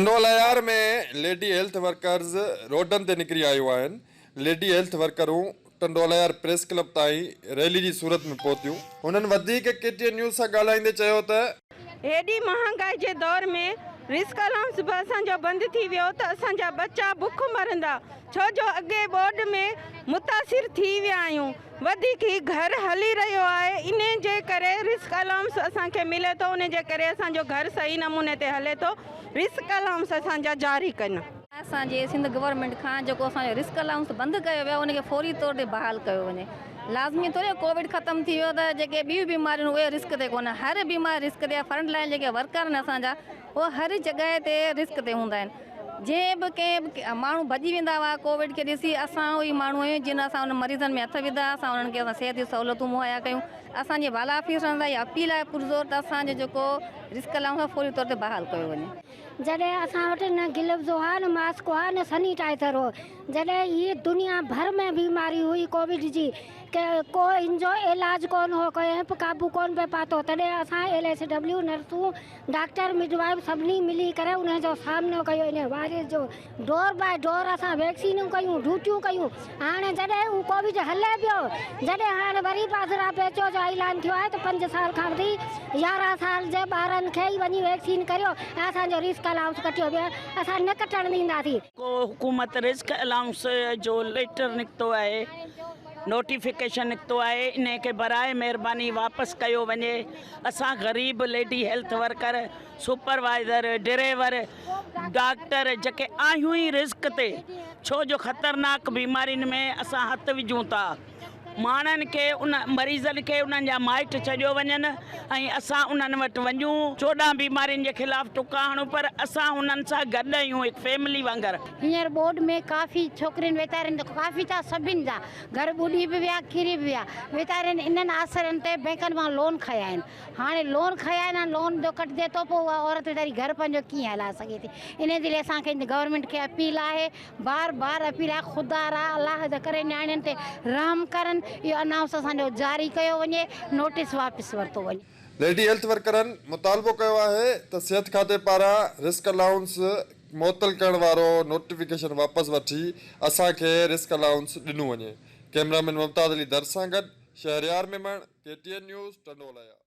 Tando Allahyar ۾ lady health workers روڊن تي نڪري آيون آهن، ليڊي هيلٿ ورڪرون ٽنڊوالهيار پريس ڪلب تائين ريلي جي صورت ۾ پهتيون. هنن وڌيڪ ڪي ٽي اين نيوز سان ڳالهائيندي چيو ته. هيڏي مهانگائي جي دور ۾ رزق الائونس به اسان جو بند ٿي ويو ته اسان جا ٻچا بک مرندا ڇو جو اڳي ٻوڏ ۾ متاثر ٿي ويا آهيون. وڌيڪ هي گهر هلي رهيو آهي انهي جي ڪري رزق الائونس اسان کي ملي ٿو انهي جي ڪري اسان جو گهر صحيح نموني تي هلي ٿو رزق الائونس اسان جا جاري ڪن. اسان جي سنڌ گورنمينٽ کان جيڪو اسان جو رزق الائونس بند ڪيو ويو آهي ان کي فوري طور تي بحال ڪيو وڃي لازمي طور ڪووڊ ختم ٿي ويو ته جيڪي ٻيون بيماريون اهي رسڪ تي ڪونه هر بيماري رسڪ تي آهي فرنٽ لائين جيڪي ورڪر آهن اسان جا اهي هر جڳهه تي رسڪ تي هوندا آهن جنهن به ڪنهن به ماڻهو ڀڄي ويندا هئا ڪووڊ کي ڏسي اسان اهي ماڻهو آهيون جن اسان انهن مريضن ۾ هٿ وڌا اسان انهن کي اسان صحت جون سهولتون مهيا ڪيون اسان جي بالا آفيسرن سان اها اپيل آهي پرزور ته اسان جو جيڪو رسڪ الائونس آهي فوري طور تي بحال ڪيو وڃي. جڏهن اسان وٽ نه گلوز هئا نه ماسڪ هئا نه سنيٽائزر هو جڏهن هي دنيا ڀر ۾ بيماري هئي ڪووڊ جي ڪو ان جو علاج ڪونه هو ڪنهن به قابو ڪونه پئي پاتو تڏهن اسان ايل ايس ڊبليو نرسون ڊاڪٽر مڊوائيف سڀني ملي ڪري انهي جو سامنو ڪيو انهي وائرس جو ڊور باء ڊور اسان ويڪسينون ڪيون ڊيوٽيون ڪيون هاڻي جڏهن اهو ڪووڊ هلي پيو جڏهن هاڻي وري بازرا پيچو جو اعلان ٿيو آهي ته پنج سال کان وٺي 11 سال جي ٻارن کي ئي وڃي ويڪسين ڪريو ۽ اسان جو رسڪ الائونس ڪٽيو ويو اسان نه ڪٽڻ ڏينداسين. ڪو حڪومت رسڪ الائونس جو ليٽر نڪتو آهي نوٽيفڪيشن نڪتو آهي انهي کي براء مهرباني واپس ڪيو وڃي. اسان غريب lady health worker, supervisor, driver, doctor جيڪي آهيون ئي رسڪ تي ڇو جو خطرناڪ بيمارين ۾ اسان هٿ وجهون ٿا ماڻهن کي ان مريضن کي انهن جا مائٽ ڇڏيو وڃن ۽ اسان انهن وٽ وڃون 14 بيمارين جي خلاف ٽڪا هڻون پر اسان انهن سان گڏ آهيون هڪ فيملي وانگر. هينئر ٻوڏ ۾ ڪافي ڇوڪرين ويچارين ڪافي ڇا سڀن جا گهر ٻڏي به ويا ڪري به ويا ويچارين انهن آسرن تي بئنڪن مان لون کنيا آهن هاڻي لون کنيا آهن هاڻي لون جو ڪٽجي ٿو پوء اها عورت ويچاري گهر پنهنجو ڪيئن هلائي سگهي ٿي انهي جي لئي اسان کي گورنمينٽ کي اپيل آهي بار بار اپيل آهي خدا را الله جا ڪري نياڻين تي رحم ڪرن اهو انائونس اسان جو جاري ڪيو وڃي نوٽيس واپس ورتو وڃي. ليڊي هيلٿ ورڪرن مطالبو ڪيو آهي ته صحت کاتي پاران رسڪ الائونس معطل ڪرڻ وارو نوٽيفڪيشن واپس وٺي اسان کي رسڪ الائونس ڏنو وڃي. ڪئميرا مين ممتاز علي درس سان گڏ Shehryar Memon, K T N news, Tando Allahyar.